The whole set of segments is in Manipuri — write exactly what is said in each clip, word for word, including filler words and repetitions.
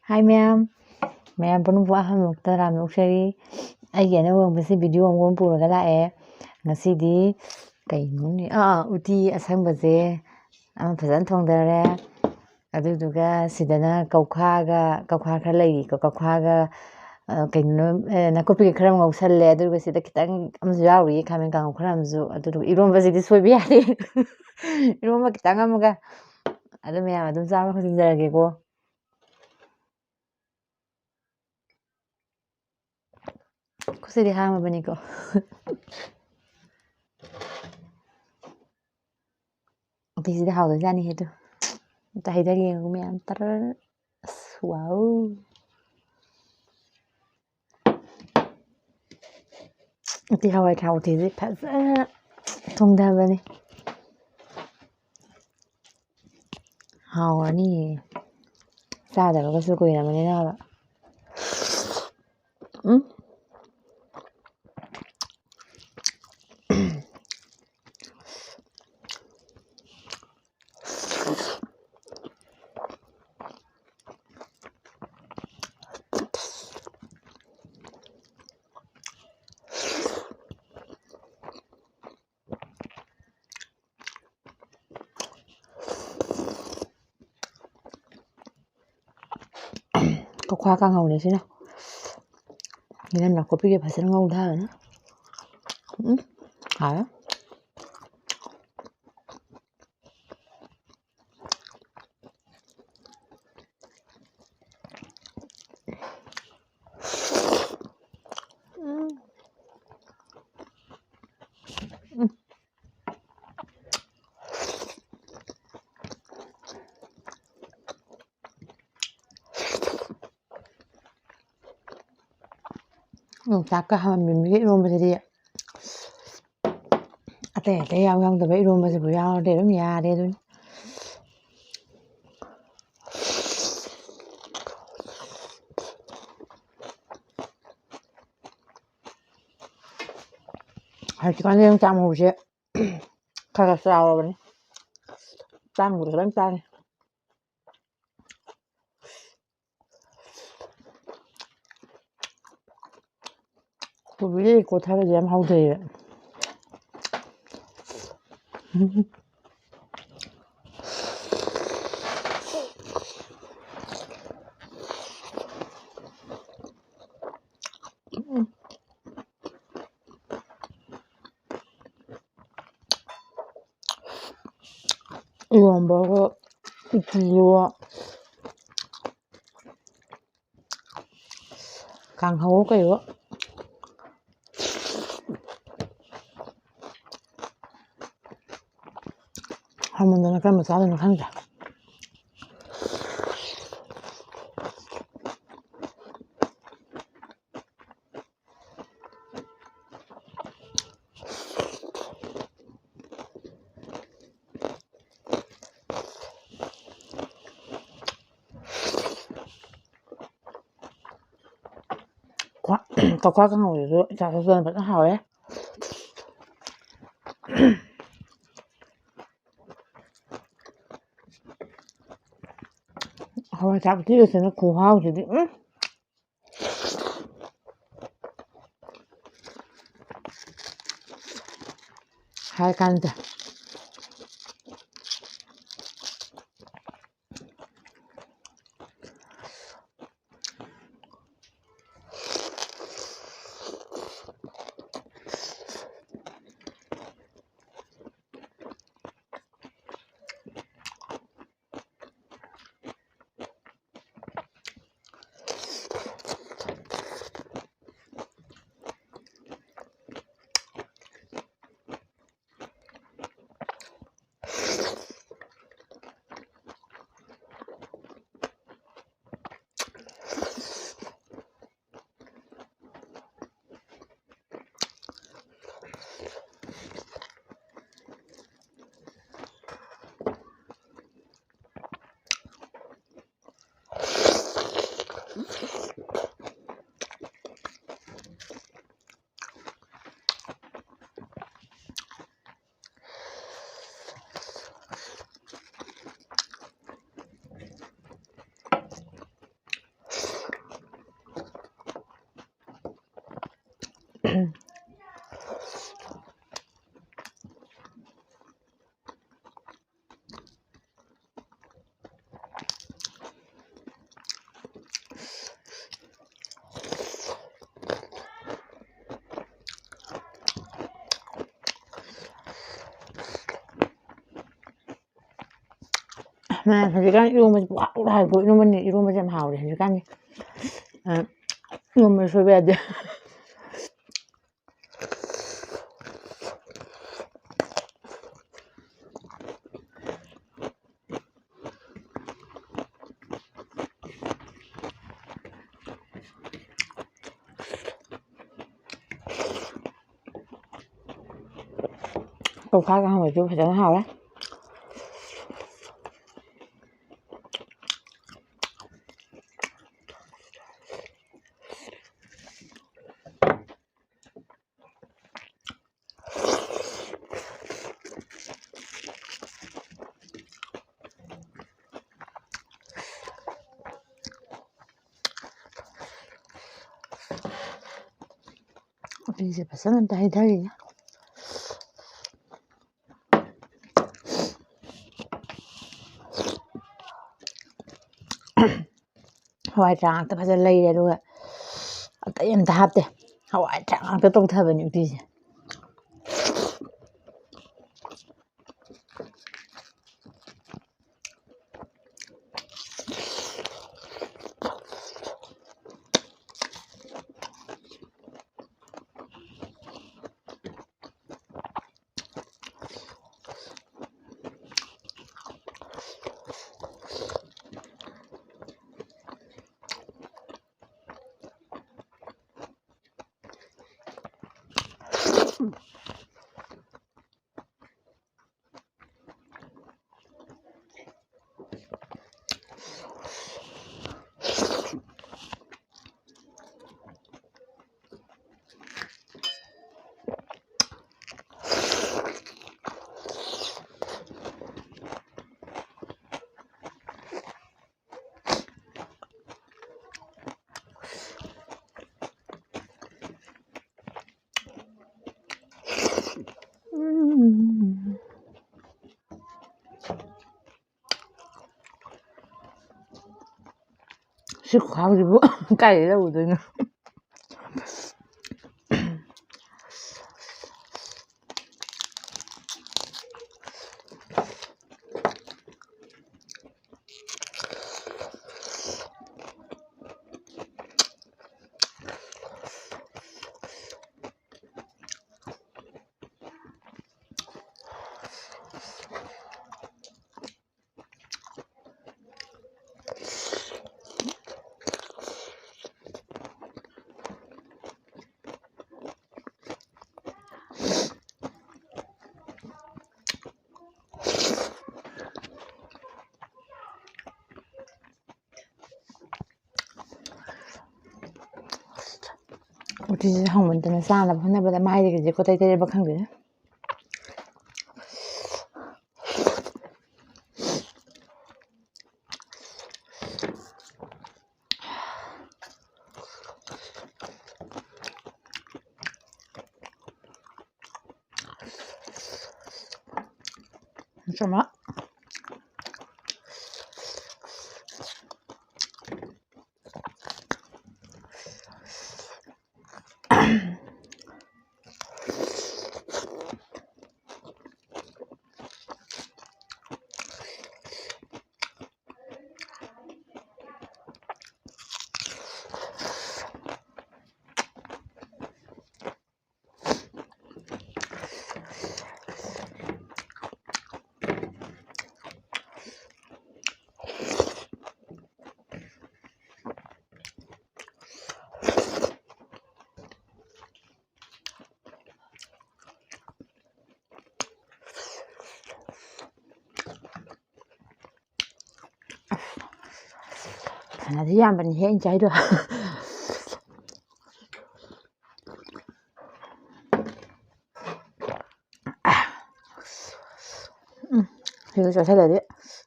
ꯍꯥꯏ ꯃꯌꯥꯝ, ꯃꯌꯥꯝ ꯄꯨꯝꯅꯃꯛꯄꯨ ꯑꯍꯥꯟꯕꯃꯛꯇ ꯇꯔꯥꯝꯅ ꯑꯣꯛꯆꯔꯤ꯫ ꯑꯩꯒꯤ ꯑꯅꯧꯕ ꯉꯁꯤ ꯚꯤꯗꯤꯑꯣ ꯑꯃꯒꯨꯝ ꯄꯨꯔꯒ ꯂꯥꯛꯑꯦ꯫ ꯉꯁꯤꯗꯤ ꯀꯩꯅꯣꯅꯦ, ꯑꯥ, ꯑꯥ, ꯎꯇꯤ ꯑꯁꯪꯕꯁꯦ ꯑꯃ ꯐꯖꯅ ꯊꯣꯡꯗꯔꯦ꯫ ꯑꯗꯨꯗꯨꯒ ꯁꯤꯗꯅ ꯀꯧꯈꯥꯒ, ꯀꯧꯈꯥ ꯈꯔ ꯂꯩꯔꯤꯀꯣ, ꯀꯧꯈꯥꯒ, ꯑ, ꯀꯩꯅꯣ, ꯑ, ꯅꯥꯀꯨꯞꯄꯤꯒ ꯈꯔ ꯑꯃ ꯉꯧꯁꯜꯂꯦ꯫ ꯑꯗꯨꯒ ꯁꯤꯗ ꯈꯤꯇꯪ ꯑꯃꯁꯨ ꯌꯥꯎꯔꯤꯌꯦ, ꯈꯥꯃꯦꯟ ꯀꯥꯡꯉꯧ ꯈꯔ ꯑꯃꯁꯨ꯫ ꯑꯗꯨꯗꯨꯒ ꯏꯔꯣꯝꯕꯁꯤꯗꯤ ꯁꯣꯏꯕ ꯌꯥꯗꯦ꯫ ꯏꯔꯣꯝꯕ ꯈꯤꯇꯪ ꯑꯃꯒ꯫ ꯑꯗꯨ ꯃꯌꯥꯝ ꯑꯗꯨꯝ ꯆꯥꯕ ꯍꯧꯖꯤꯟꯖꯔꯒꯦꯀꯣ꯫ ꯈꯨꯠꯁꯤꯗꯤ ꯍꯥꯝꯃꯕꯅꯤꯀꯣ꯫ ꯎꯇꯤꯁꯤꯗꯤ ꯍꯥꯎꯗꯣꯏꯖꯥꯠꯅꯤꯍꯦ ꯑꯗꯨ꯫ ꯑꯝꯇ ꯍꯩꯊꯒꯦ ꯌꯦꯡꯉꯨ ꯃꯌꯥꯝ꯫ ꯇꯔꯔ꯫ ꯑꯁ, ꯋꯥꯎ꯫ ꯎꯇꯤ ꯍꯋꯥꯏ ꯊ꯭ꯔꯥꯛ ꯎꯇꯤꯁꯤ ꯐꯖꯅ ꯊꯣꯡꯊꯕꯅꯤ꯫ ꯍꯥꯎꯔꯅꯤꯌꯦ꯫ ꯆꯥꯗꯕꯒꯁꯨ ꯀꯨꯏꯔꯕꯅꯤꯅ ꯍꯥꯏꯕ꯫ ꯎꯝ꯫ ꯀꯧꯈꯥ ꯀꯥꯡꯍꯧꯅꯦ ꯁꯤꯅ꯫ ꯌꯦꯅꯝ ꯅꯥꯀꯨꯞꯄꯤꯒ ꯐꯖꯅ ꯉꯧꯊꯔꯅꯤ꯫ ꯎꯝ, ꯍꯥꯎꯔꯦ꯫ ꯎꯝ꯫ ꯎꯝ꯫ ꯌꯣꯡꯆꯥꯛꯀ ꯍꯋꯥꯏ ꯃꯨꯕꯤꯒ ꯏꯔꯣꯝꯕꯁꯤꯗꯤ ꯑꯇꯩ ꯑꯇꯩ ꯌꯥꯎ ꯌꯥꯎꯗꯕ ꯏꯔꯣꯝꯕꯁꯤꯕꯨ ꯌꯥꯎꯔꯗꯤ ꯑꯗꯨꯝ ꯌꯥꯔꯦ ꯑꯗꯨꯅꯤ꯫ ꯍꯧꯖꯤꯛꯀꯥꯟꯗꯤ ꯌꯣꯡꯆꯥꯛ ꯃꯔꯨꯁꯦ ꯈꯔ ꯈꯔ ꯆꯥꯎꯔꯕꯅꯤ꯫ ꯇꯥꯡꯕꯗ ꯈꯤꯇꯪ ꯇꯥꯡꯉꯤ꯫ ꯀꯣꯕꯤꯗꯤ ꯀꯣꯊꯔꯗꯤ ꯌꯥꯝ ꯍꯥꯎꯊꯩꯌꯦ꯫ ꯏꯔꯣꯝꯕꯒ ꯎꯇꯤꯒ ꯀꯥꯡꯍꯧ ꯀꯩꯒ꯫ ꯍꯥꯎꯃꯟꯗꯅ ꯀꯔꯝꯕ ꯆꯥꯗꯣꯏꯅꯣ ꯈꯪꯗ꯭ꯔꯦ꯫ ꯀ꯭ꯋꯥ-, ꯀꯛꯋꯥ ꯀꯥꯡꯍꯧꯁꯤꯁꯨ ꯏꯆꯥ ꯆꯥꯎꯖꯅ ꯐꯖꯅ ꯍꯥꯎꯋꯦ꯫ ꯍꯋꯥꯏ ꯊ꯭ꯔꯥꯛ ꯎꯇꯤꯒꯁꯤꯅ ꯈꯨꯍꯥꯎꯁꯤꯗꯤ, ꯎꯝ꯫ ꯍꯥꯏ ꯀꯥꯟꯗꯦ꯫ ꯍꯧꯖꯤꯛꯀꯥꯟ ꯏꯔꯣꯝꯕꯁꯦ ꯄꯨꯍꯥꯎꯗ ꯍꯥꯎꯏꯀꯣ꯫ ꯏꯔꯣꯝꯕꯅꯤ, ꯏꯔꯣꯝꯕꯁꯦ ꯌꯥꯝ ꯍꯥꯎꯔꯦ ꯍꯧꯖꯤꯛꯀꯥꯟꯗꯤ꯫ ꯑ, ꯏꯔꯣꯝꯕ ꯁꯣꯏꯕ ꯌꯥꯗꯦ꯫ ꯇꯧꯈꯥ ꯀꯥꯡꯍꯧꯁꯨ ꯐꯖꯅ ꯍꯥꯎꯔꯦ꯫ ꯎꯇꯤꯁꯦ ꯐꯖꯅ ꯑꯝꯇ ꯍꯩꯊꯈꯤꯒꯦ꯫ ꯍꯋꯥꯏ ꯊ꯭ꯔꯥꯛ ꯉꯥꯛꯇ ꯐꯖꯅ ꯂꯩꯔꯦ, ꯑꯗꯨꯒ ꯑꯇꯩ ꯑꯝꯇ ꯍꯥꯞꯇꯦ꯫ ꯍꯋꯥꯏ ꯊ꯭ꯔꯥꯛ ꯉꯥꯛꯇ ꯇꯧꯊꯕꯅꯤ ꯎꯇꯤꯁꯦ꯫ ꯁꯤ ꯈꯨꯍꯥꯎꯁꯤꯕꯨ ꯀꯥꯏꯗꯩ ꯂꯧꯔꯨꯗꯣꯏꯅꯣ? ꯎꯇꯤꯁꯦ ꯍꯥꯎꯃꯟꯗꯅ ꯆꯥꯅꯕ ꯍꯣꯠꯅꯕꯗ ꯃꯥꯏꯗꯒꯤꯁꯦ ꯀꯣꯇꯩ ꯇꯩꯔꯕ ꯈꯪꯗꯦ꯫ ꯆꯝꯃ꯫ ꯐꯅꯗꯤ ꯌꯥꯝꯕꯅꯤꯍꯦ ꯑꯩꯅ ꯆꯥꯏꯗꯣ꯫ ꯎꯝ, ꯁꯤꯒ ꯆꯥꯁꯤꯜꯂꯗꯤ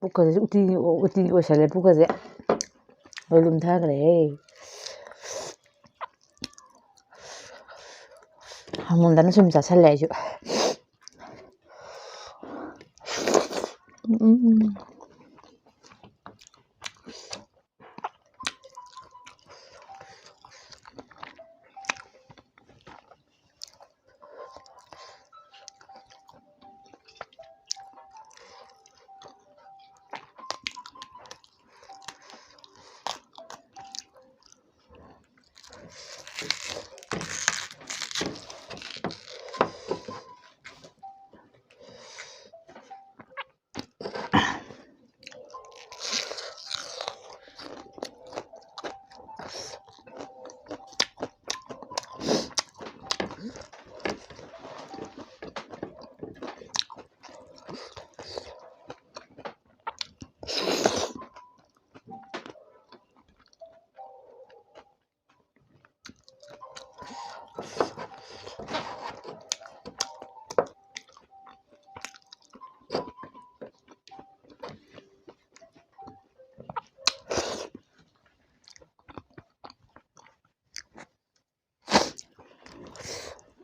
ꯄꯨꯛꯀꯁꯦ ꯎꯇꯤ, ꯎꯇꯤ ꯑꯣꯏꯁꯜꯂꯦ ꯄꯨꯛꯀꯁꯦ꯫ ꯂꯣꯏ ꯂꯨꯝꯊꯈ꯭ꯔꯦꯍꯦ꯫ ꯍꯥꯎꯃꯟꯗꯅ ꯁꯨꯝ ꯆꯥꯁꯤꯜꯂꯦ ꯑꯩꯁꯨ꯫ ꯎꯝ꯫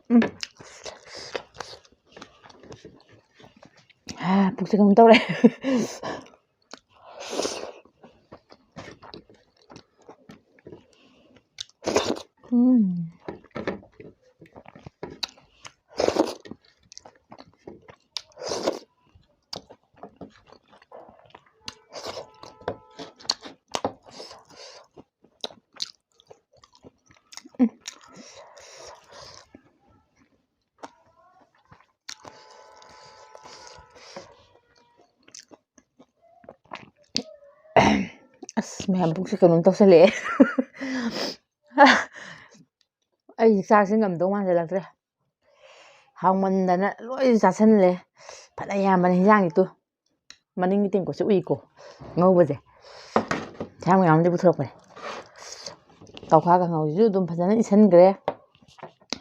ꯎꯝ꯫ ꯄꯨꯛꯁꯦ ꯀꯩꯅꯣꯝ ꯇꯧꯔꯦ꯫ ꯎꯝ꯫ ꯑꯁ, ꯃꯌꯥꯝ, ꯄꯨꯛꯁꯦ ꯀꯩꯅꯣꯝ ꯇꯧꯁꯜꯂꯛꯑꯦ꯫ ꯑꯩ ꯆꯥꯛꯁꯦ ꯉꯝꯗꯧ ꯃꯥꯟꯁꯤꯜꯂꯛꯇ꯭ꯔꯦ꯫ ꯍꯥꯎꯃꯟꯗꯅ ꯂꯣꯏ ꯆꯥꯁꯜꯂꯦ꯫ ꯐꯅ ꯌꯥꯝꯕꯅꯦ ꯍꯤꯟꯖꯥꯡꯒꯤꯗꯨ꯫ ꯃꯅꯤꯡꯒꯤ ꯇꯦꯡꯀꯣꯠꯁꯦ ꯎꯏꯀꯣ, ꯉꯧꯕꯁꯦ꯫ ꯍꯤꯟꯖꯥꯡ ꯃꯌꯥꯝ ꯑꯃꯗꯤ ꯄꯨꯊꯣꯔꯛꯄꯅꯦ꯫ ꯇꯧꯈꯥ ꯀꯥꯡꯍꯧꯁꯤꯁꯨ ꯑꯗꯨꯝ ꯐꯖꯅ ꯏꯁꯤꯟꯈ꯭ꯔꯦ꯫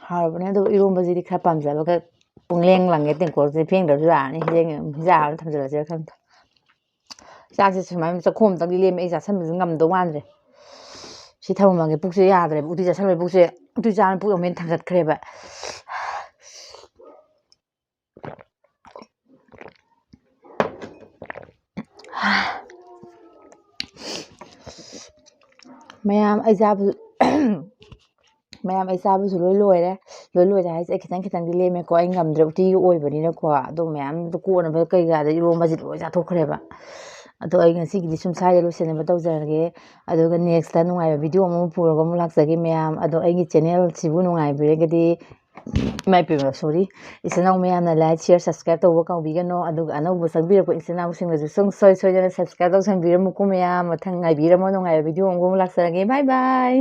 ꯍꯥꯎꯔꯕꯅꯦ꯫ ꯑꯗꯨꯒ ꯏꯔꯣꯝꯕꯁꯤꯗꯤ ꯈꯔ ꯄꯥꯝꯖꯕꯒ ꯄꯨꯡꯂꯦꯡ ꯂꯪꯉꯦ꯫ ꯇꯦꯡꯀꯣꯠꯁꯦ ꯐꯦꯡꯗ꯭ꯔꯁꯨ ꯌꯥꯔꯅꯤ꯫ ꯍꯤꯟꯖꯥꯡ ꯍꯤꯟꯖꯥꯡ ꯑꯃ ꯊꯝꯖꯤꯜꯂꯁꯤꯔ ꯈꯪꯗꯦ꯫ ꯆꯥꯛꯁꯦ ꯁꯨꯃꯥꯏꯅ ꯆꯥꯛꯈꯣꯝ ꯑꯝꯇꯪꯗꯤ ꯂꯦꯝꯃꯦ꯫ ꯑꯩ ꯆꯥꯁꯟꯕꯁꯨ ꯉꯝꯗꯧ ꯃꯥꯟꯗ꯭ꯔꯦ꯫ ꯁꯤ ꯊꯝꯃꯝꯃꯒꯦ꯫ ꯄꯨꯛꯁꯦ ꯌꯥꯗ꯭ꯔꯦꯕ꯫ ꯎꯇꯤ ꯆꯥꯁꯟꯕꯒꯤ ꯄꯨꯛꯁꯦ, ꯎꯇꯤ ꯆꯥꯕꯅ ꯄꯨꯛ ꯑꯃꯨꯛ ꯍꯦꯟꯅ ꯊꯥꯡꯒꯠꯈ꯭ꯔꯦꯕ꯫ ꯃꯌꯥꯝ, ꯑꯩ ꯆꯥꯕꯁꯨ, ꯃꯌꯥꯝ, ꯑꯩ ꯆꯥꯕꯁꯨ ꯂꯣꯏ ꯂꯣꯏꯔꯦ꯫ ꯂꯣꯏ ꯂꯣꯏꯔꯦ ꯍꯥꯏꯁꯦ, ꯑꯩ ꯈꯤꯇꯪ ꯈꯤꯇꯪꯗꯤ ꯂꯦꯝꯃꯦꯀꯣ꯫ ꯑꯩ ꯉꯝꯗ꯭ꯔꯦ, ꯎꯇꯤꯒꯤ ꯑꯣꯏꯕꯅꯤꯅꯀꯣ꯫ ꯑꯗꯣ ꯃꯌꯥꯝꯗꯣ ꯀꯣꯟꯅꯕ ꯀꯩꯀꯥꯗ ꯏꯔꯣꯝꯕꯁꯤ ꯂꯣꯏ ꯆꯥꯊꯣꯛꯈ꯭ꯔꯦꯕ꯫ ꯑꯗꯣ ꯑꯩ ꯉꯁꯤꯒꯤꯗꯤ ꯁꯨꯝ ꯁ꯭ꯋꯥꯏꯗ ꯂꯣꯏꯁꯤꯟꯅꯕ ꯇꯧꯖꯔꯒꯦ꯫ ꯑꯗꯨꯒ next ꯅꯨꯡꯉꯥꯏꯕ video ꯑꯃ ꯄꯨꯔꯒ ꯑꯃꯨꯛ ꯂꯥꯛꯆꯒꯦ ꯃꯌꯥꯝ꯫ ꯑꯗꯣ ꯑꯩꯒꯤ channel ꯁꯤꯕꯨ ꯅꯨꯡꯉꯥꯏꯕꯤꯔꯒꯗꯤ, ꯏꯃꯥ ꯏꯄꯦꯝꯃ, sorry, ꯏꯆꯤꯟ ꯏꯅꯥꯎ ꯃꯌꯥꯝꯅ like, share, subscribe ꯇꯧꯕ ꯀꯥꯎꯕꯤꯒꯅꯣ꯫ ꯑꯗꯨꯒ ꯑꯅꯧꯕ ꯆꯪꯕꯤꯔꯛꯄ ꯏꯆꯤꯟ ꯏꯅꯥꯎꯁꯤꯡꯅꯁꯨ ꯁꯨꯡꯁꯣꯏ ꯁꯣꯏꯗꯅ subscribe ꯇꯧꯁꯟꯕꯤꯔꯝꯃꯨꯀꯣ ꯃꯌꯥꯝ꯫ ꯃꯊꯪ ꯉꯥꯏꯕꯤꯔꯝꯃꯣ, ꯅꯨꯡꯉꯥꯏꯕ video ꯑꯃꯒ ꯑꯃꯨꯛ ꯂꯥꯛꯆꯔꯒꯦ꯫ Bye bye꯫